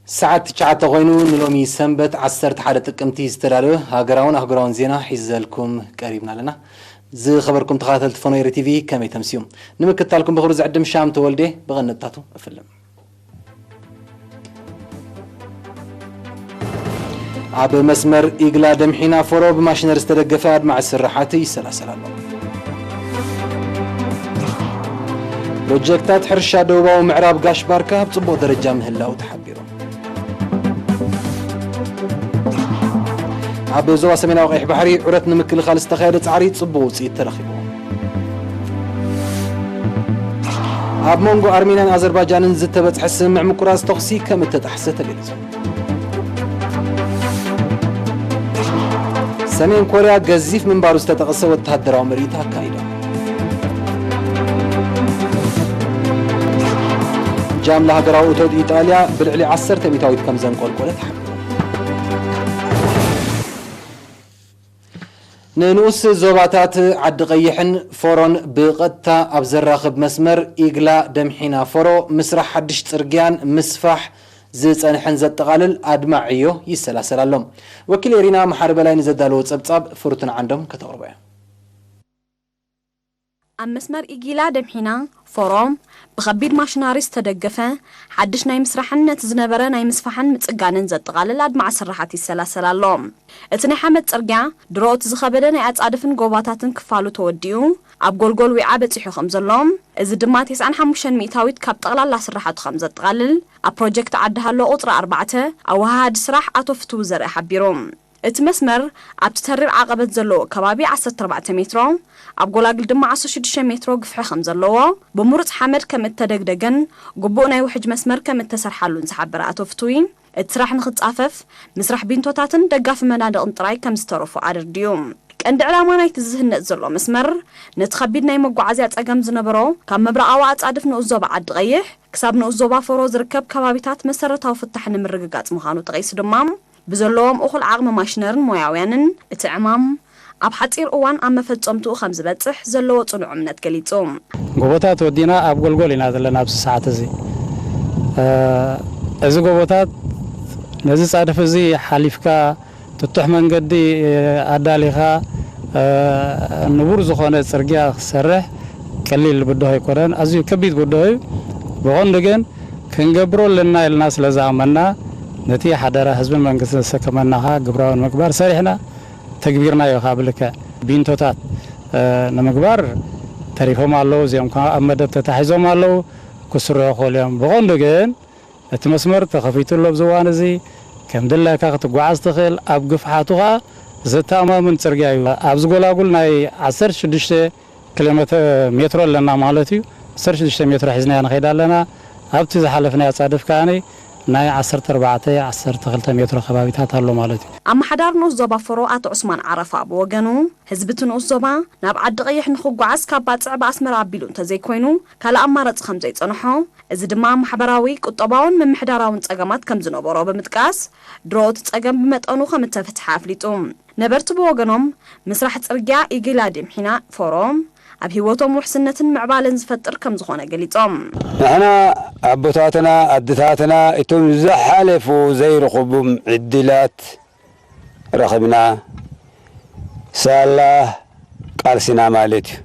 ሰዓት ትሽዓተ ኮይኑ ንሎሚ ሰንበት ዓሰርተ ሓደ ጥቅምቲ ዝተዳለወ ሃገራውን ኣህጉራውን ዜና ሒዘልኩም ቀሪብና ኣለና። ዝኸበርኩም ተኸታተልቲ ፎኖ ኤሪ ቲቪ ከመይ ተምስዩ? ንምክትታልኩም ብኽብሪ ዝዕድም ሻም ተወልዴ ብቐንጥታቱ እፍልም። ኣብ መስመር ኢግላ ደምሒና ፎሮ ብማሽነሪ ዝተደገፈ ኣድማዒ ስራሓት ይሰላሰል ኣሎ። ፕሮጀክታት ሕርሻ ደቡባዊ ምዕራብ ጋሽ ባርካ ኣብ ጽቡቕ ደረጃ ምህላው ተሓቢሩ። ኣብ ዞባ ሰሜናዊ ቀይሕ ባሕሪ ዑረት ንምክልኻል ዝተኻየደ ጻዕሪ ጽቡቕ ውጽኢት ተረኺቡ። ኣብ መንጎ ኣርሜንያን ኣዘርባጃንን ዝተበጽሐ ስምምዕ ምቁራጽ ተኹሲ ከም እተጣሕሰ ተገሊጹ። ሰሜን ኮርያ ገዚፍ ምንባሩ ዝተጠቕሰ ወተሃደራዊ ምርኢት ኣካይዳ። ጃምላ ሃገራዊ እቶት ኢጣልያ ብልዕሊ ዓሰርተ ሚእታዊት ከም ዘንቆልቆለ ተሓቢሩ። ንንኡስ ዞባታት ዓዲ ቀይሕን ፎሮን ብቐጥታ ኣብ ዘራኽብ መስመር ኢግላ ደምሒና ፎሮ ምስራሕ ሓድሽ ጽርግያን ምስፋሕ ዝጸንሐን ዘጠቓልል ኣድማዕ ዕዮ ይሰላሰል ኣሎ። ወኪል ኤሪና መሓሪ በላይ ንዘዳለዎ ጸብጻብ ፍሩትን ዓንዶም ከተቕርቦ እያ። ኣብ መስመር ኢጊላ ደምሒና ፎሮ ብኸቢድ ማሽናሪ ዝተደገፈ ሓድሽ ናይ ምስራሕን ነቲ ዝነበረ ናይ ምስፋሕን ምጽጋንን ዘጠቓልል ኣድማዕ ስራሓት ይሰላሰል ኣሎ። እቲ ናይ ሓመድ ጽርግያ ድሮ እቲ ዝኸበደ ናይ ኣጻድፍን ጎባታትን ክፋሉ ተወዲኡ ኣብ ጎልጎል ዊዓ በጺሑ ከም ዘሎ፣ እዚ ድማ ተስዓን ሓሙሽተን ሚእታዊት ካብ ጠቕላላ ስራሓቱ ከም ዘጠቓልል ኣብ ፕሮጀክት ዓዲ ሃሎ ቁጽሪ ኣርባዕተ ኣወሃሃዲ ስራሕ ኣቶ ፍትዉ ዘርእ ሓቢሩ። እቲ መስመር ኣብቲ ተሪር ዓቐበት ዘለዎ ከባቢ ዓሰርተ ኣርባዕተ ሜትሮ፣ ኣብ ጎላግል ድማ ዓሰርተ ሽዱሽተ ሜትሮ ግፍሒ ከም ዘለዎ፣ ብምሩጽ ሓመድ ከም እተደግደገን ግቡእ ናይ ውሕጅ መስመር ከም እተሰርሓሉን ዝሓበረ ኣቶ ፍትዊ፣ እቲ ስራሕ ንኽጻፈፍ ምስራሕ ቢንቶታትን ደጋፊ መናድቕን ጥራይ ከም ዝተረፎ ኣረዲኡ። ቀንዲ ዕላማ ናይቲ ዝህነጽ ዘሎ መስመር፣ ነቲ ከቢድ ናይ መጓዓዝያ ጸገም ዝነበሮ ካብ ምብራቓዊ ኣጻድፍ ንኡስ ዞባ ዓዲ ቀይሕ ክሳብ ንኡስ ዞባ ፎሮ ዝርከብ ከባቢታት መሰረታዊ ፍታሕ ንምርግጋጽ ምዃኑ ጠቒሱ ድማ፣ ብዘለዎም እኹል ዓቕሚ ማሽነርን ሞያውያንን እቲ ዕማም ኣብ ሓጺር እዋን ኣብ መፈጸምትኡ ከም ዝበጽሕ ዘለዎ ጽኑዕ እምነት ገሊጹ። ጎቦታት ወዲና ኣብ ጎልጎል ኢና ዘለና ኣብዚ ሰዓት እዚ። እ፣ እዚ ጎቦታት ነዚ ጻድፍ እዚ ሓሊፍካ ትቱሕ መንገዲ ኣዳሊኻ፣ እ፣ ንቡር ዝኾነ ጽርግያ ክሰርሕ ቀሊል ብድሆ ኣይኮነን። ኣዝዩ ከቢድ ብድሆ እዩ። ብቐንዱ ግን ክንገብሮ ኣለና ኢልና ስለ ዝኣመና፣ ነቲ ሓደራ ህዝብን መንግስትን ዘሰከመና ኸኣ ግብራዊ ንምግባር ሰሪሕና ተግቢርናዮ። ካብ ልክዕ ቢንቶታት፣ እ፣ ንምግባር ተሪፎም ኣለዉ። እዚኦም ከኣ ኣብ መደብ ተታሒዞም ኣለዉ፣ ክስርሑ ክኽእሉ እዮም። ብቐንዱ ግን እቲ መስመር ተኸፊቱ ኣሎ ኣብዚ እዋን እዚ፣ ከም ድላይካ ክትጓዓዝ ትኽእል፣ ኣብ ግፍሓቱ ኸኣ ዘተኣማምን ጽርግያ እዩ። ኣብዚ ጎላጉል ናይ ዓሰርተ ሽዱሽተ ኪሎ ሜትሮ ኣለና ማለት እዩ። ዓሰርተ ሽዱሽተ ሜትሮ ሒዝናዮ ንኸይድ ኣለና። ኣብቲ ዝሓለፍናዮ ጻድፍ ከኣ ናይ ዓሰርተ ኣርባዕተ፣ ዓሰርተ ክልተ ሜትሮ ከባቢታት ኣሎ ማለት እዩ። ኣመሓዳሪ ንኡስ ዞባ ፎሮ ኣቶ ዑስማን ዓረፋ ብወገኑ፣ ህዝቢ እቲ ንኡስ ዞባ ናብ ዓዲ ቀይሕ ንኽጓዓዝ ካብ ባጽዕ ብኣስመራ ኣቢሉ እንተዘይኮይኑ ካልእ ኣማራጺ ከም ዘይጸንሖ፣ እዚ ድማ ማሕበራዊ፣ ቁጠባውን ምምሕዳራውን ጸገማት ከም ዝነበሮ ብምጥቃስ፣ ድሮ እቲ ጸገም ብመጠኑ ከም እተፈትሐ ኣፍሊጡ። ነበርቲ ብወገኖም፣ ምስራሕ ጽርግያ ኢጊላ ዲምሒና ፎሮ ኣብ ህይወቶም ውሕስነትን ምዕባለን ዝፈጥር ከም ዝኾነ ገሊጾም። ንሕና ኣቦታትና፣ ኣድታትና እቶም ዝሓለፉ ዘይረኸቡም ዕድላት ረኽብና፣ ሳላ ቃልስና ማለት እዩ።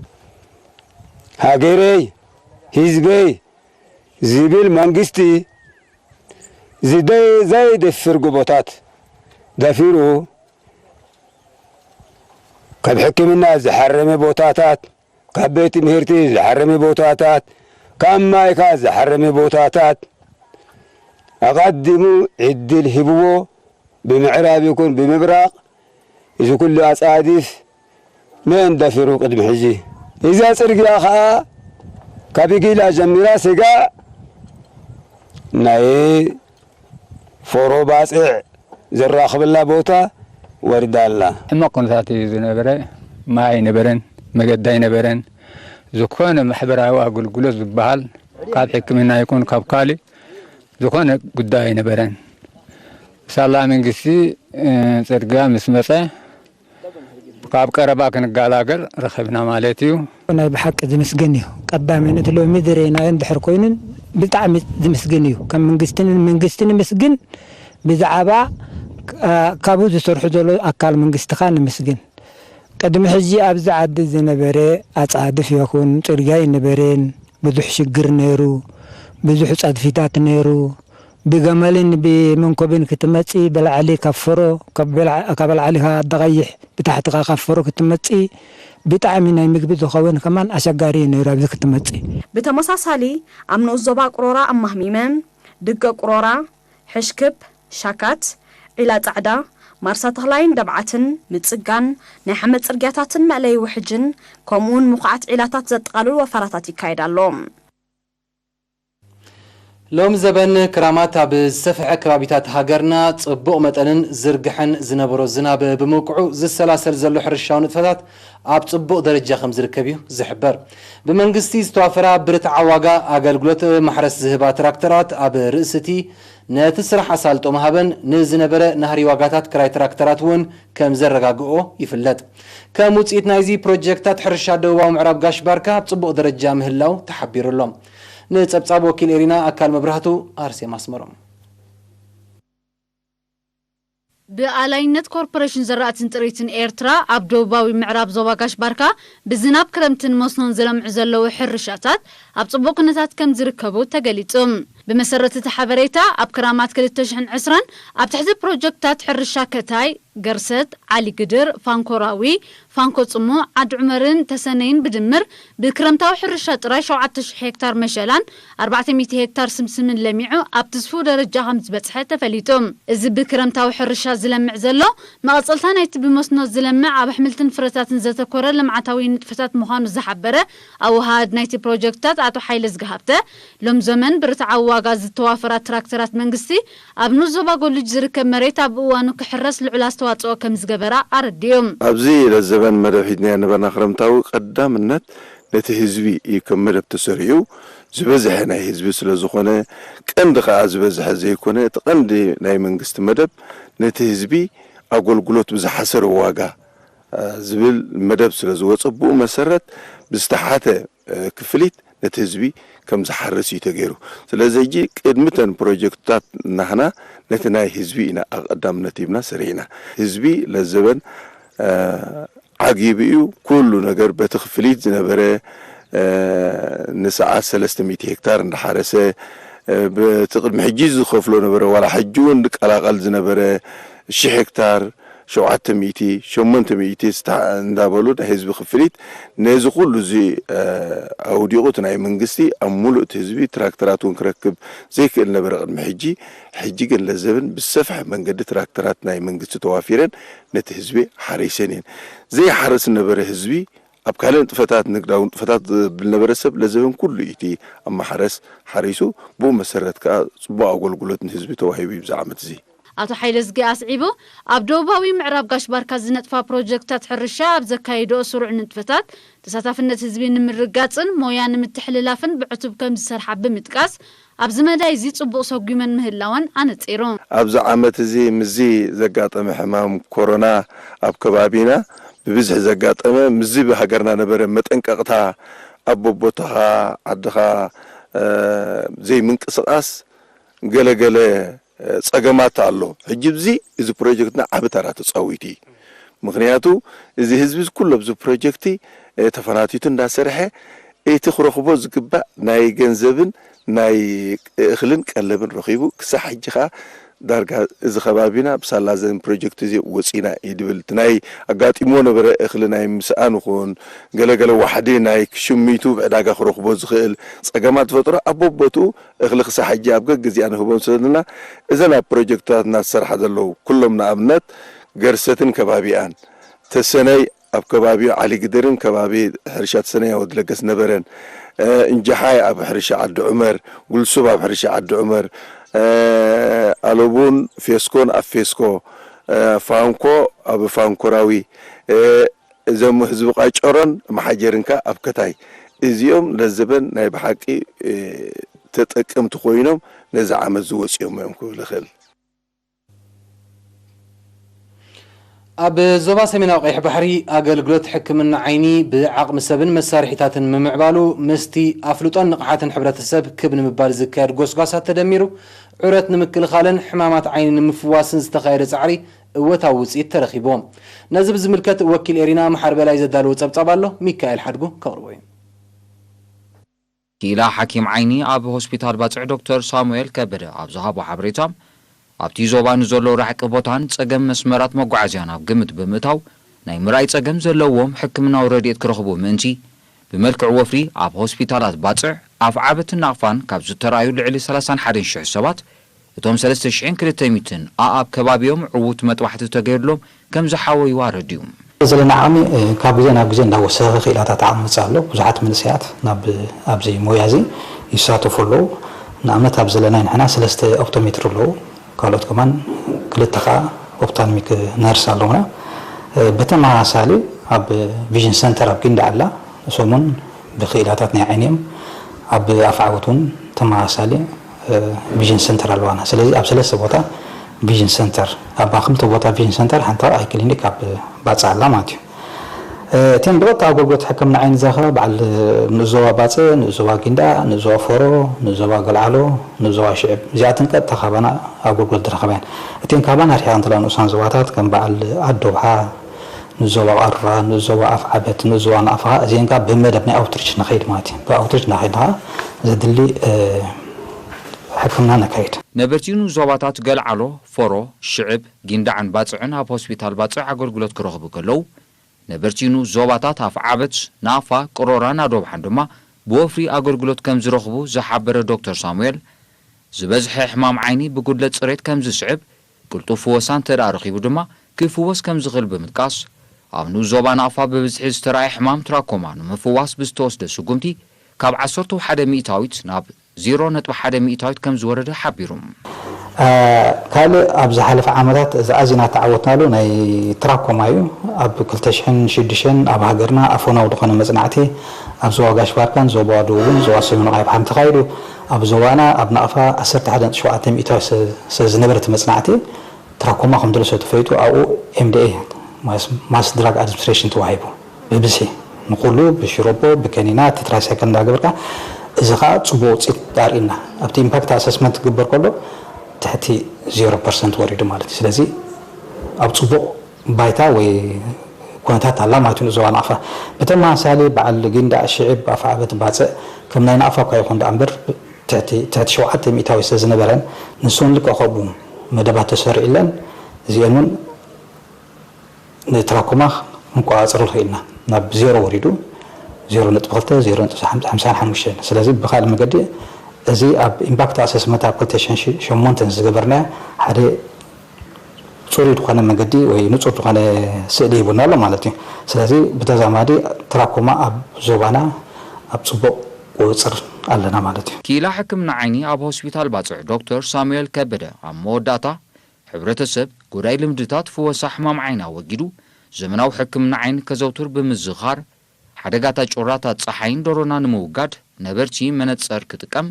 ሃገረይ፣ ህዝበይ ዝብል መንግስቲ ዝደ-፣ ዘይደፍር ጎቦታት ደፊሩ፣ ካብ ሕክምና ዝሓረመ ቦታታት፣ ካብ ቤት ትምህርቲ ዝሓረመ ቦታታት፣ ካብ ማይካ ዝሓረመ ቦታታት ኣቐዲሙ ዕድል ሂብዎ፣ ብምዕራብ ይኹን ብምብራቕ፣ እዚ ኩሉ ኣጻድፍ መን ደፊሩ ቅድሚ ሕጂ? እዛ ጽርግያ ኸኣ ካብ ጊላ ጀሚራ ስጋዕ ናይ ፎሮ ባጽዕ ዝራኸበላ ቦታ ወሪዳ ኣላ። ሕማቕ ኩነታት እዩ ዝነበረ። ማይ ኣይነበረን፣ መገዲ ኣይነበረን። ዝኾነ ማሕበራዊ ኣገልግሎት ዝበሃል ካብ ሕክምና ይኹን ካብ ካልእ ዝኾነ ጉዳይ ኣይነበረን። ሳላ መንግስቲ፣ እ፣ ጽርግያ ምስ መጸ ካብ ቀረባ ክንገላገል ረኺብና ማለት እዩ። ናይ ብሓቂ ዝምስገን እዩ። ቀዳሚ ነቲ ሎሚ ዝረእናዮ እንድሕር ኮይኑን ብጣዕሚ ዝምስገን እዩ። ከም መንግስትን መንግስቲ ንምስግን፣ ብዛዕባ፣ አ፣ ካብኡ ዝሰርሑ ዘሎ ኣካል መንግስቲ ከኣ ንምስግን። ቅድሚ ሕጂ ኣብዚ ዓዲ ዝነበረ ኣጻድፍ ይኹን ጽርግያ ኣይነበረን፣ ብዙሕ ሽግር ነይሩ፣ ብዙሕ ጸድፊታት ነይሩ። ብገመልን ብመንኮብን ክትመጺ ብላዕሊ ካብ ፈሮ፣ ካብ ብላ-፣ ካብ ላዕሊ ካብ ኣደቐይሕ፣ ብታሕቲ ከኣ ካብ ፈሮ ክትመጺ ብጣዕሚ ናይ ምግቢ ዝኸውን ከማን ኣሸጋሪ እዩ ነይሩ ኣብዚ ክትመጺ። ብተመሳሳሊ ኣብ ንኡስ ዞባ ቅሮራ ኣማህሚመ፣ ድገ ቅሮራ፣ ሕሽክብ፣ ሻካት፣ ዒላ ጻዕዳ፣ ማርሳ ተኽላይን ደብዓትን ምጽጋን፣ ናይ ሓመድ ጽርግያታትን መእለዪ ውሕጅን፣ ከምኡውን ምኹዓት ዒላታት ዘጠቓልሉ ወፈራታት ይካየድ ኣሎ። ሎም ዘበን ክራማት ኣብ ዝሰፍሐ ከባቢታት ሃገርና ጽቡቕ መጠንን ዝርግሐን ዝነበሮ ዝናብ ብምውቅዑ ዝሰላሰል ዘሎ ሕርሻዊ ንጥፈታት ኣብ ጽቡቕ ደረጃ ከም ዝርከብ እዩ ዝሕበር። ብመንግስቲ ዝተዋፈራ ብርትዓ ዋጋ ኣገልግሎት ማሕረስ ዝህባ ትራክተራት ኣብ ርእሲ እቲ ነቲ ስራሕ ኣሳልጦ ምሃበን ንዝነበረ ናህሪ ዋጋታት ክራይ ትራክተራት እውን ከም ዘረጋግኦ ይፍለጥ። ከም ውጽኢት ናይዚ ፕሮጀክታት ሕርሻ ደቡባዊ ምዕራብ ጋሽ ባርካ ኣብ ጽቡቕ ደረጃ ምህላው ተሓቢሩ ኣሎ። ንጸብጻብ ወኪል ኤሪና ኣካል መብራህቱ ኣርሴማ ኣስመሮም። ብኣላይነት ኮርፖሬሽን ዘራእትን ጥሪትን ኤርትራ ኣብ ደቡባዊ ምዕራብ ዞባ ጋሽ ባርካ ብዝናብ ክረምትን መስኖን ዝለምዑ ዘለዉ ሕርሻታት ኣብ ጽቡቕ ኩነታት ከም ዝርከቡ ተገሊጹ። ብመሰረት እቲ ሓበሬታ ኣብ ክራማት ክልተ ሽሕን ዕስራን ኣብ ትሕቲ ፕሮጀክታት ሕርሻ ከታይ፣ ገርሰት፣ ዓሊ ግድር፣ ፋንኮራዊ፣ ፋንኮ ጽሙዕ፣ ዓዲ ዑመርን ተሰነይን ብድምር ብክረምታዊ ሕርሻ ጥራይ ሸውዓተ ሽሕ ሄክታር መሸላን ኣርባዕተ ሚእቲ ሄክታር ስምስምን ለሚዑ ኣብ ትስፉው ደረጃ ከም ዝበጽሐ ተፈሊጡ። እዚ ብክረምታዊ ሕርሻ ዝለምዕ ዘሎ መቐጸልታ ናይቲ ብመስኖ ዝለምዕ ኣብ ኣሕምልትን ፍረታትን ዘተኮረ ልምዓታዊ ንጥፈታት ምዃኑ ዝሓበረ ኣወሃሃድ ናይቲ ፕሮጀክትታት ኣቶ ሓይለ ዝገሃብተ፣ ሎም ዘመን ብርትዓዊ ዋጋ ዝተዋፈራ ትራክተራት መንግስቲ ኣብ ንኡስ ዞባ ጎልጅ ዝርከብ መሬት ኣብ እዋኑ ክሕረስ ልዑል ኣስተዋጽኦ ከም ዝገበራ ኣረዲኡ። ኣብዚ ለዘበን መደብ ሒዝናዮ ነበርና። ክረምታዊ ቀዳምነት ነቲ ህዝቢ እዩ ከም መደብ ተሰሪዑ። ዝበዝሐ ናይ ህዝቢ ስለ ዝኾነ፣ ቀንዲ ከኣ ዝበዝሐ ዘይኮነ፣ እቲ ቀንዲ ናይ መንግስቲ መደብ ነቲ ህዝቢ ኣገልግሎት ብዝሓሰረ ዋጋ፣ እ፣ ዝብል መደብ ስለ ዝወጸ፣ ብኡ መሰረት ብዝተሓተ፣ እ፣ ክፍሊት ነቲ ህዝቢ ከም ዝሓርስ እዩ ተገይሩ። ስለዚ ሕጂ ቅድሚ እተን ፕሮጀክትታት ናህና ነቲ ናይ ህዝቢ ኢና ኣብ ቀዳምነት ሂብና ሰሪሕና። ህዝቢ ለዘበን፣ እ፣ ዓጊቡ እዩ። ኩሉ ነገር በቲ ክፍሊት ዝነበረ፣ እ፣ ንሰዓት ሰለስተ ሚእቲ ሄክታር እንዳሓረሰ፣ እ፣ በቲ ቅድሚ ሕጂ ዝኸፍሎ ነበረ፣ ዋላ ሕጂ እውን ዝቀላቐል ዝነበረ ሽሕ ሄክታር፣ ሸውዓተ ሚእቲ፣ ሸሞንተ ሚእቲ ስታ-፣ እንዳበሉ ናይ ህዝቢ ክፍሊት ነዚ ኩሉ እዚ፣ እ፣ ኣውዲቑ እቲ ናይ መንግስቲ ኣብ ሙሉእ እቲ ህዝቢ ትራክተራት እውን ክረክብ ዘይክእል ነበረ ቅድሚ ሕጂ። ሕጂ ግን ለዘበን ብሰፍሐ መንገዲ ትራክተራት ናይ መንግስቲ ተዋፊረን ነቲ ህዝቢ ሓሪሰን እየን። ዘይሓርስ ነበረ ህዝቢ ኣብ ካልእ ንጥፈታት፣ ንግዳዊ ንጥፈታት ዝብል ነበረ ሰብ ለዘበን ኩሉ እቲ ኣብ ማሕረስ ሓሪሱ ብኡ መሰረት ከኣ ጽቡቕ ኣገልግሎት ንህዝቢ ተዋሂቡ እዩ ብዚ ዓመት እዚ። ኣቶ ሓይለዝጊ ኣስዒቡ፣ ኣብ ደቡባዊ ምዕራብ ጋሽ ባርካ ዝነጥፋ ፕሮጀክታት ሕርሻ ኣብ ዘካየድኦ ስሩዕ ንጥፈታት ተሳታፍነት ህዝቢ ንምርጋጽን ሞያ ንምትሕልላፍን ብዕቱብ ከም ዝሰርሓ ብምጥቃስ፣ ኣብዚ መዳይ እዚ ጽቡቕ ሰጒመን ምህላወን ኣነጺሩ። ኣብዚ ዓመት እዚ ምስዚ ዘጋጠመ ሕማም ኮሮና ኣብ ከባቢና ብብዝሒ ዘጋጠመ፣ ምስዚ ብሃገርና ነበረ መጠንቀቕታ ኣብ ቦቦትኻ ዓድኻ፣ እ፣ ዘይምንቅስቓስ ገለገለ ጸገማት ኣሎ። ሕጂ ኣብዚ እዚ ፕሮጀክትና ዓቢ ተራ ተጻዊቱ እዩ። ምኽንያቱ እዚ ህዝቢ እዚ ኩሉ ኣብዚ ፕሮጀክቲ፣ እ፣ ተፈናቲቱ እንዳሰርሐ እቲ ክረኽቦ ዝግባእ ናይ ገንዘብን ናይ እኽልን ቀለብን ረኺቡ ክሳዕ ሕጂ ኸኣ ዳርጋ እዚ ከባቢና ብሳላ ዘን ፕሮጀክት እዚ ወጺና እዩ ድብል። እቲ ናይ ኣጋጢምዎ ነበረ እኽሊ ናይ ምስኣን ይኹን ገለገለ ዋሕዲ ናይ ክሽሚቱ ብዕዳጋ ክረኽቦ ዝኽእል ጸገማት ዝፈጥሮ ኣብ ቦቦትኡ እኽሊ ክሳብ ሕጂ ኣብ ገግዜኣ ንህቦም ስለ ዘለና፣ እዘን ኣብ ፕሮጀክትታት እናተሰርሓ ዘለዉ ኩሎም ንኣብነት ገርሰትን ከባቢኣን፣ ተሰነይ ኣብ ከባቢኡ ዓሊ ግድርን ከባቢ ሕርሻ ተሰነይ ኣብ ወዲ ለገስ ነበረን፣ እ፣ እንጃሓይ ኣብ ሕርሻ ዓዲ ዑመር፣ ጉልሱብ ኣብ ሕርሻ ዓዲ ዑመር፣ እ፣ ኣለቡን ፌስኮን ኣብ ፌስኮ፣ እ፣ ፋንኮ ኣብ ፋንኮራዊ፣ እ፣ እዞም ህዝቢ ቃጨሮን መሓጀርን ከኣ ኣብ ከታይ። እዚኦም ለዘበን ናይ ብሓቂ፣ እ፣ ተጠቀምቲ ኮይኖም ነዚ ዓመት ዝወጽኦም እዮም ክብል እኽእል። ኣብ ዞባ ሰሜናዊ ቀይሕ ባሕሪ ኣገልግሎት ሕክምና ዓይኒ ብዓቕሚ ሰብን መሳርሒታትን ምምዕባሉ ምስቲ ኣፍልጦን ንቕሓትን ሕብረተሰብ ክብ ንምባል ዝካየድ ጎስጓሳት ተደሚሩ፣ ዑረት ንምክልኻልን ሕማማት ዓይኒ ንምፍዋስን ዝተኻየደ ጻዕሪ እወታዊ ውጽኢት ተረኺብዎ። ነዚ ብዝምልከት ወኪል ኤሪና መሓር በላይ ዘዳለዎ ጸብጻብ ኣሎ፣ ሚካኤል ሓድጉ ከቕርቦ እዩ። ክኢላ ሓኪም ዓይኒ ኣብ ሆስፒታል ባጽዕ ዶክተር ሳሙኤል ከበደ ኣብ ዝሃቦ ሓበሬታ፣ ኣብቲ ዞባ ንዘሎ ራሕቂ ቦታን ጸገም መስመራት መጓዓዝያን ኣብ ግምት ብምእታው፣ ናይ ምርኣይ ጸገም ዘለዎም ሕክምናዊ ረድኤት ክረኽቡ ምእንቲ፣ ብመልክዕ ወፍሪ ኣብ ሆስፒታላት ባጽዕ፣ ኣፍዓበትን ናቕፋን ካብ ዝተራእዩ ልዕሊ ሰላሳን ሓደን ሽሕ ሰባት፣ እቶም ሰለስተ ሽሕን ክልተ ሚእትን ኣኣብ ከባቢኦም ዕዉት መጥባሕቲ ተገይርሎም ከም ዝሓወዩ ኣረዲኡ። ዘለና ዓቕሚ ካብ ግዜ ናብ ግዜ እንዳወሰኸ ክኢላታት ዓቕሚ ይመፅእ ኣሎ። ብዙሓት መንእሰያት ናብ ኣብዚ ሞያ እዚ ይሳተፉ ኣለዉ። ንኣብነት ኣብ ዘለናይ ንሕና ሰለስተ ኦፕቶሜትሪ ኣለዉ። ካልኦት ከማን ክልተ ከዓ ኦፕታልሚክ ነርስ ኣለዉና። ብተመሳሳሊ ኣብ ቪዥን ሰንተር ኣብ ጊንዳዕ ኣላ። እሶም እውን ብክኢላታት ናይ ዓይኒ እዮም። ኣብ ኣፍዓበት እውን ተመሳሳሊ ቪዥን ሰንተር ኣለዋና። ስለዚ ኣብ ሰለስተ ቦታ ቪዥን ሰንተር፣ ኣብ ክልተ ቦታ ቪዥን ሰንተር፣ ሓንቲ ኣይ ክሊኒክ ኣብ ባጽዕ ኣላ ማለት እዩ። እተን ብቐጥታ ኣገልግሎት ሕክምና ዓይኒ ዝረኽባ በዓል ንኡስ ዞባ ባጽዕ፣ ንኡስ ዞባ ጊንዳዕ፣ ንኡስ ዞባ ፎሮ፣ ንኡስ ዞባ ገልዓሎ፣ ንኡስ ዞባ ሽዕብ፣ እዚኣተን ቀጥታ ካባና ኣገልግሎት ዝረኸባ እየን። እተን ካባና ርሒቐን ዘለዋ ንኡሳን ዞባታት ከም በዓል ዓዲ ዶብሓ፣ ንኡስ ዞባ ቃሩራ፣ ንኡስ ዞባ ኣፍዓበት፣ ንኡስ ዞባ ናቕፋ፣ እዚአን ከዓ ብመደብ ናይ ኣውትሪች ንኸይድ ማለት እዩ። ብኣውትሪች እናኸድና ከዓ ዘድሊ ሕክምና ነካይድ። ነበርቲ ንኡስ ዞባታት ገልዓሎ፣ ፎሮ፣ ሽዕብ፣ ጊንዳዕን ባጽዕን ኣብ ሆስፒታል ባጽዕ ኣገልግሎት ክረኽቡ ከለዉ፣ ነበርቲ ንኡስ ዞባታት ኣፍዓበት፣ ናቕፋ፣ ቅሮራን ኣዶብሓን ድማ ብወፍሪ ኣገልግሎት ከም ዝረኽቡ ዝሓበረ ዶክተር ሳሙኤል፣ ዝበዝሐ ሕማም ዓይኒ ብጉድለት ጽሬት ከም ዝስዕብ፣ ቅልጡፍ ፍወሳ እንተደኣ ረኺቡ ድማ ክፍወስ ከም ዝኽእል ብምጥቃስ፣ ኣብ ንኡስ ዞባ ናቕፋ ብብዝሒ ዝተራእየ ሕማም ትራኮማ ንምፍዋስ ብዝተወስደ ስጉምቲ ካብ ዓሰርተ ሓደ ሚእታዊት ናብ ዜሮ ነጥቢ ሓደ ሚእታዊት ከም ዝወረደ ሓቢሩ። ካልእ ኣብ ዝሓለፈ ዓመታት እዚ ኣዚና ተዓወትናሉ ናይ ትራኮማ እዩ። ኣብ ክልተ ሽሕን ሽዱሽተን ኣብ ሃገርና ኣፎናዊ ዝኾነ መጽናዕቲ ኣብ ዞባ ጋሽ ባርካን ዞባ ደቡብን ዞባ ሰሜን ቀይሕ ባሕርን ተኻይዱ። ኣብ ዞባና ኣብ ናቕፋ ዓሰርተ ሓደ ነጥቢ ሸውዓተ ሚእታዊት ስለ ዝነበረ እቲ መጽናዕቲ ትራኮማ ከም ዘሎ ስለ ተፈሊጡ ኣብኡ ኤምዲኤ ማስ ድራግ ኣድሚኒስትሬሽን ተዋሂቡ። ብብዝሒ ንኹሉ ብሽሮቦ ብከኒና ቴትራሳይክል እንዳገበርካ እዚ ከዓ ፅቡቅ ውፅኢት ኣርእና ኣብቲ ኢምፓክት ኣሰስመንት ክግበር ከሎ ትሕቲ ዜሮ ፐርሰንት ወሪዱ ማለት እዩ ስለዚ ኣብ ፅቡቅ ባይታ ወይ ኩነታት ኣላ ማለት እዩ ንዞባ ናቕፋ ብተመሳሳሊ በዓል ጊንዳዕ ሽዕብ ኣፍዓበት ባፅዕ ከም ናይ ናቕፋ እኳ ይኹን ደኣ እምበር ትሕቲ ትሕቲ ሸውዓተ ሚእታዊ ስለ ዝነበረን ንሱ እውን ልክዕ ከምኡ መደባት ተሰሪዕለን እዚአን እውን ንትራኮማ ክንቆፃፀሮ ንኽእል ኢና ናብ ዜሮ ወሪዱ ዜሮ ነጥቢ ክልተ ዜሮ ነጥቢ ሓምሳን ሓሙሽተን ስለዚ ብካልእ መገዲ እዚ ኣብ ኢምፓክት ኣሰስመንት ኣብ ክልተ ሽሕን ሸሞንተን ዝገበርናዮ ሓደ ፅሩይ ዝኾነ መገዲ ወይ ንፁር ዝኾነ ስእሊ ሂቡና ኣሎ ማለት እዩ ስለዚ ብተዛማዲ ትራኮማ ኣብ ዞባና ኣብ ፅቡቕ ቁፅፅር ኣለና ማለት እዩ። ክኢላ ሕክምና ዓይኒ ኣብ ሆስፒታል ባፅዕ ዶክተር ሳሙኤል ከበደ ኣብ መወዳእታ ሕብረተሰብ ጎዳኢ ልምድታት ፍወሳ ሕማም ዓይኒ ኣወጊዱ ዘመናዊ ሕክምና ዓይኒ ከዘውትር ብምዝኻር ሓደጋታት ጩራታት ፀሓይን ደሮና ንምውጋድ ነበርቲ መነፀር ክጥቀም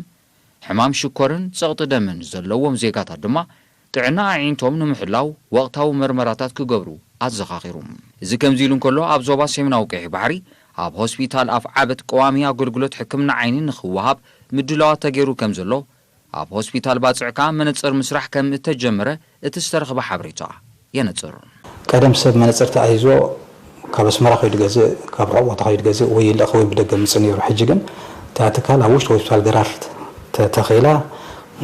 ሕማም ሽኮርን ፀቕጢ ደምን ዘለዎም ዜጋታት ድማ ጥዕና ኣዒንቶም ንምሕላው ወቕታዊ መርመራታት ክገብሩ ኣዘኻኺሩ። እዚ ከምዚ ኢሉ እንከሎ ኣብ ዞባ ሰሜናዊ ቀይሕ ባሕሪ ኣብ ሆስፒታል ኣፍ ዓበት ቀዋሚ ኣገልግሎት ሕክምና ዓይኒ ንኽወሃብ ምድላዋት ተገይሩ ከም ዘሎ ኣብ ሆስፒታል ባጽዕ ከኣ መነጽር ምስራሕ ከም እተጀመረ እቲ ዝተረኽበ ሓበሬታ የነጽር። ቀደም ሰብ መነጽር ተኣሂዝዎ ካብ ኣስመራ ከይዱ ገዝእ፣ ካብ ርሑቕ ቦታ ከይዱ ገዝእ ወይ ይልእኽ ወይ ብደገ ምጽእ ነይሩ። ሕጂ ግን እታ ትካል ኣብ ውሽጢ ሆስፒታል ገራር ተተኺላ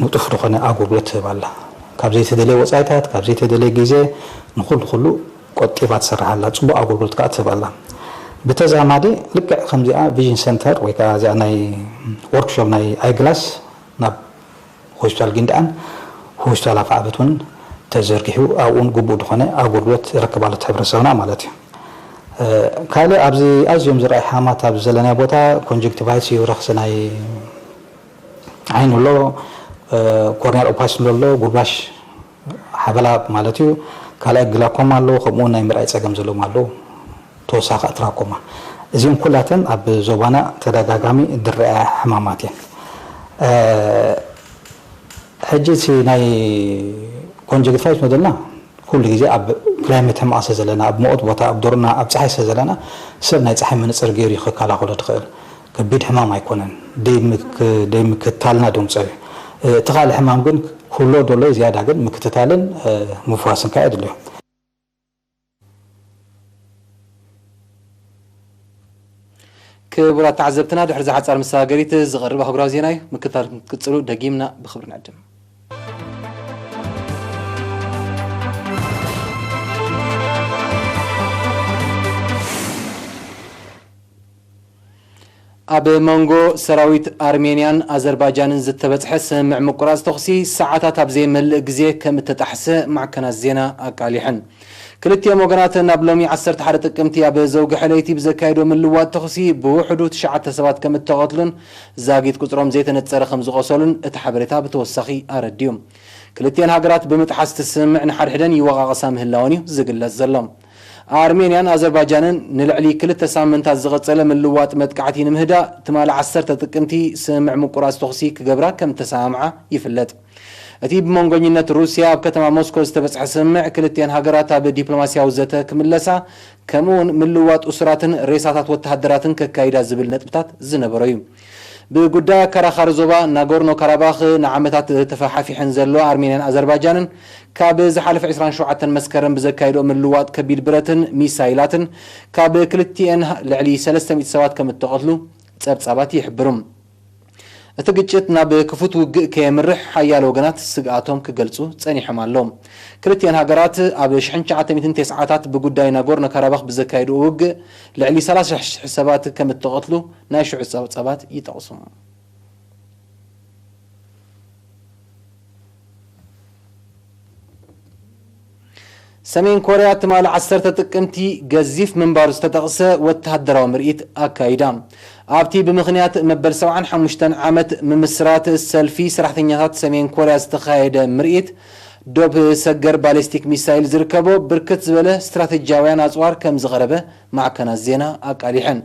ንጡፍ ዝኾነ ኣገልግሎት ትህብ ኣላ። ካብ ዘይተደለየ ወጻኢታት፣ ካብ ዘይተደለየ ግዜ ንኹሉ ኩሉ ቆጢባ ትሰርሕ ኣላ። ጽቡቕ ኣገልግሎት ከኣ ትህብ ኣላ። ብተዛማዲ ልክዕ ከምዚኣ ቪዥን ሰንተር ወይ ከኣ እዚኣ ናይ ወርክሾፕ ናይ ኣይግላስ ናብ ሆስፒታል ጊንዳዕን ሆስፒታል ኣፍዓበት እውን ተዘርጊሑ ኣብኡን ግቡእ ዝኾነ ኣገልግሎት ይረክብ ኣሎ እቲ ሕብረተሰብና ማለት እዩ። ካልእ ኣብዚ ኣዝዮም ዝረኣዩ ሕማማት ኣብዚ ዘለናዮ ቦታ ኮንጀክቲቫይትስ እዩ፣ ረኽሲ ናይ ዓይኒ ኣሎ፣ ኮርኒያል ኦፓሲቲ ኣሎ፣ ጉልባሽ ሓበላ ማለት እዩ፣ ካልኣይ ግላኮማ ኣሎ፣ ከምኡ እውን ናይ ምርኣይ ፀገም ዘለዎም ኣለዉ። ተወሳኺ ኣትራኮማ እዚኦም ኩላተን ኣብ ዞባና ተደጋጋሚ ዝረኣያ ሕማማት እየን። ሕጂ እቲ ናይ ኮንጀክቲቫይትስ መደብና ኩሉ ግዜ ኣብ ክላይመት ሕማቕ ስለ ዘለና፣ ኣብ ሙቐት ቦታ፣ ኣብ ዱርና ኣብ ጸሓይ ስለ ዘለና፣ ሰብ ናይ ጸሓይ መነጽር ገይሩ እዩ ክከላኸሎ ትኽእል። ከቢድ ሕማም ኣይኮነን። ደይ ምክ-፣ ደይ ምክታልና ደምጸ እዩ። እቲ ካልእ ሕማም ግን ክህሎ ደሎ እዩ፣ ዝያዳ ግን ምክትታልን፣ እ፣ ምፍዋስን ከኣ የድልዮ። ክቡራት ተዓዘብትና፣ ድሕሪ እዛ ሓጻር መሰጋገሪት ዝቐርብ ኣህጉራዊ ዜና እዩ። ምክትታል ክትቅጽሉ ደጊምና ብኽብሪ ንዕድም። ኣብ መንጎ ሰራዊት ኣርሜንያን ኣዘርባጃንን ዝተበጽሐ ስምምዕ ምቁራጽ ተኹሲ ሰዓታት ኣብ ዘይመልእ ግዜ ከም እተጣሕሰ ማዕከናት ዜና ኣቃሊሐን። ክልቲኦም ወገናት ናብ ሎሚ ዓሰርተ ሓደ ጥቅምቲ ኣብ ዘውግሐ ለይቲ ብዘካየዶ ምልዋጥ ተኹሲ ብውሕዱ ትሽዓተ ሰባት ከም እተቐትሉን ዛጊት ቁጽሮም ዘይተነጸረ ከም ዝቖሰሉን እቲ ሓበሬታ ብተወሳኺ ኣረዲኡ። ክልቲኣን ሃገራት ብምጥሓስ እቲ ስምምዕ ንሓድሕደን ይወቓቐሳ ምህላወን እዩ ዝግለጽ ዘሎ። ኣርሜንያን ኣዘርባጃንን ንልዕሊ ክልተ ሳምንታት ዝቐጸለ ምልዋጥ መጥቃዕቲ ንምህዳእ ትማሊ ዓሰርተ ጥቅምቲ ስምምዕ ምቁራጽ ተኹሲ ክገብራ ከም እተሰማምዓ ይፍለጥ። እቲ ብመንጎኝነት ሩስያ ኣብ ከተማ ሞስኮ ዝተበጽሐ ስምምዕ ክልቲኣን ሃገራት ኣብ ዲፕሎማስያዊ ዘተ ክምለሳ፣ ከምኡውን ምልዋጥ እሱራትን ሬሳታት ወተሃደራትን ከካይዳ ዝብል ነጥብታት ዝነበሮ እዩ። ብጉዳይ ኣከራኻሪ ዞባ ናጎርኖ ካራባኽ ንዓመታት ተፈሓፊሐን ዘለዋ ኣርሜንያን ኣዘርባጃንን ካብ ዝሓለፈ ዕስራን ሸውዓተን መስከረም ብዘካይዶ ምልዋጥ ከቢድ ብረትን ሚሳይላትን ካብ ክልቲኤን ልዕሊ ሰለስተ ሚእቲ ሰባት ከም እተቐትሉ ጸብጻባት ይሕብሩ። እቲ ግጭት ናብ ክፉት ውግእ ከየምርሕ ሓያሎ ወገናት ስግኣቶም ክገልጹ ጸኒሖም ኣለዉ። ክልቲኤን ሃገራት ኣብ ሽሕን ትሽዓተ ሚእትን ተስዓታት ብጉዳይ ናጎርኖ ካራባኽ ብዘካየድዎ ውግእ ልዕሊ ሰላሳ ሽሕ ሰባት ከም እተቐትሉ ናይ ሽዑ ጸብጻባት ይጠቕሱ። ሰሜን ኮርያ ትማሊ ዓሰርተ ጥቅምቲ ገዚፍ ምንባሩ ዝተጠቕሰ ወተሃደራዊ ምርኢት ኣካይዳ። ኣብቲ ብምኽንያት መበል ሰብዓን ሓሙሽተን ዓመት ምምስራት ሰልፊ ሰራሕተኛታት ሰሜን ኮርያ ዝተኻየደ ምርኢት ዶብ ሰገር ባሊስቲክ ሚሳይል ዝርከቦ ብርክት ዝበለ ስትራተጂያውያን ኣጽዋር ከም ዝቐረበ ማዕከናት ዜና ኣቃሊሐን።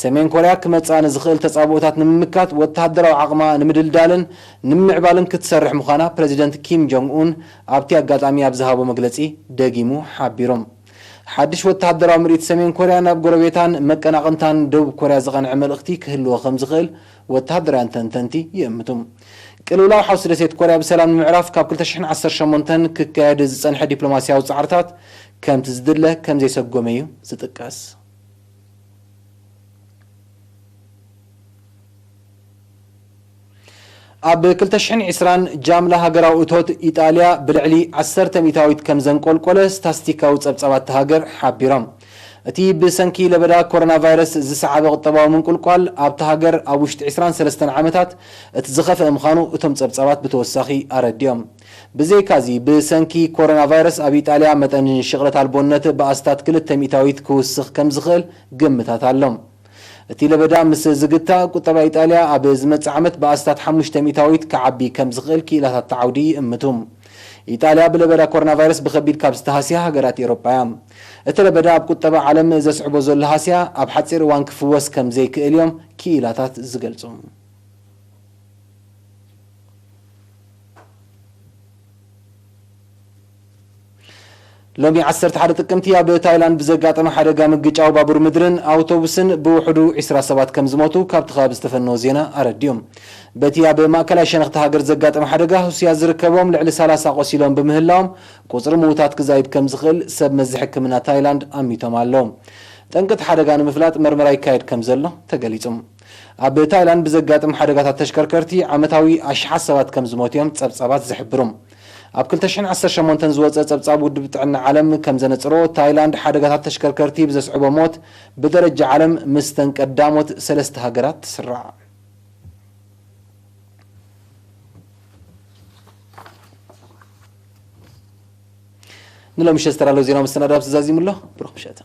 ሰሜን ኮርያ ክመጽኣ ንዝኽእል ተጻብኦታት ንምምካት ወተሃደራዊ ዓቕማ ንምድልዳልን ንምምዕባልን ክትሰርሕ ምዃና ፕረዚደንት ኪም ጆንግ ኡን ኣብቲ ኣጋጣሚ ኣብ ዝሃቦ መግለጺ ደጊሙ ሓቢሩ። ሓድሽ ወተሃደራዊ ምርኢት ሰሜን ኮርያ ናብ ጎረቤታን መቀናቕንታን ደቡብ ኮርያ ዝቐንዐ መልእኽቲ ክህልዎ ከም ዝኽእል ወተሃደራውያን ተንተንቲ ይእምቱ። ቅልውላው ሓውሲ ደሴት ኮርያ ብሰላም ንምዕራፍ ካብ ክልተ ሽሕን ዓሰርተ ሸሞንተን ክካየድ ዝጸንሐ ዲፕሎማስያዊ ጻዕርታት ከምቲ ዝድለ ከም ዘይሰጎመ እዩ ዝጥቀስ። ኣብ ክልተ ሽሕን ዕስራን ጃምላ ሃገራዊ እቶት ኢጣልያ ብልዕሊ ዓሰርተ ሚእታዊት ከም ዘንቆልቆለ ስታስቲካዊ ጸብጻባት እታ ሃገር ሓቢሮም። እቲ ብሰንኪ ለበዳ ኮሮና ቫይረስ ዝሰዓበ ቁጠባዊ ምንቁልቋል ኣብታ ሃገር ኣብ ውሽጢ ዕስራን ሰለስተን ዓመታት እቲ ዝኸፍአ ምዃኑ እቶም ጸብጻባት ብተወሳኺ ኣረዲኦም። ብዘይካዚ፣ ብሰንኪ ኮሮና ቫይረስ ኣብ ኢጣልያ መጠን ሽቕለት ኣልቦነት ብኣስታት ክልተ ሚእታዊት ክውስኽ ከም ዝኽእል ግምታት ኣሎ። እቲ ለበዳ ምስ ዝግታእ፣ ቁጠባ ኢጣልያ ኣብ ዝመጽእ ዓመት ብኣስታት ሓሙሽተ ሚእታዊት ክዓቢ ከም ዝኽእል ክኢላታት እቲ ዓውዲ ይእምቱ። ኢጣልያ ብለበዳ ኮሮና ቫይረስ ብኸቢድ ካብ ዝተሃስያ ሃገራት ኤውሮጳ እያ። እቲ ለበዳ ኣብ ቁጠባ ዓለም ዘስዕቦ ዘሎ ሃስያ ኣብ ሓጺር እዋን ክፍወስ ከም ዘይክእል እዮም ክኢላታት ዝገልጹ። ሎሚ ዓሰርተ ሓደ ጥቅምቲ ኣብ ታይላንድ ብዘጋጠመ ሓደጋ ምግጫው ባቡር ምድርን ኣውቶቡስን ብውሕዱ ዕስራ ሰባት ከም ዝሞቱ ካብቲ ከባቢ ዝተፈነወ ዜና ኣረዲኡ። በቲ ኣብ ማእከላይ ሸነኽቲ ሃገር ዘጋጠመ ሓደጋ ህሱያት ዝርከቦም ልዕሊ ሰላሳ ቆሲሎም ብምህላዎም ቁጽሪ ምዉታት ክዛይድ ከም ዝኽእል ሰብ መዚ ሕክምና ታይላንድ ኣሚቶም ኣለዉ። ጠንቂ እቲ ሓደጋ ንምፍላጥ መርመራ ይካየድ ከም ዘሎ ተገሊጹ። ኣብ ታይላንድ ብዘጋጥም ሓደጋታት ተሽከርከርቲ ዓመታዊ ኣሽሓት ሰባት ከም ዝሞቱ እዮም ጸብጻባት ዝሕብሩ። ኣብ ክልተ ሽሕን ዓሰርተ ሸሞንተን ዝወጸ ጸብጻብ ውድብ ጥዕና ዓለም ከም ዘነጽሮ፣ ታይላንድ ሓደጋታት ተሽከርከርቲ ብዘስዕቦ ሞት ብደረጃ ዓለም ምስተን ቀዳሞት ሰለስተ ሃገራት ትስራዕ። ንሎሚ ምሸት ዝተዳለወ ዜና መሰናዶ ኣብዚ ዛዚሙ ኣሎ። ብሩኽ ምሸት።